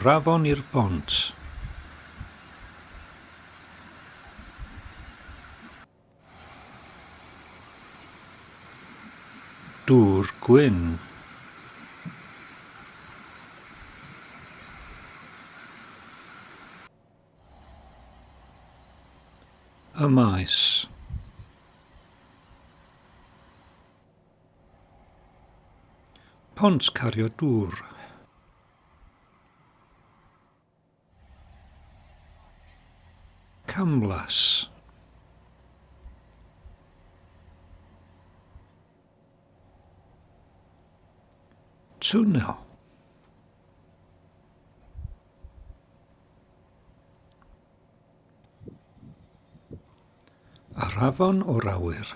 O'r afon i'r bont. Dŵr gwyn. Y maes. Pont cario dŵr. Camlas. Twnnel. Yr afon o'r awyr.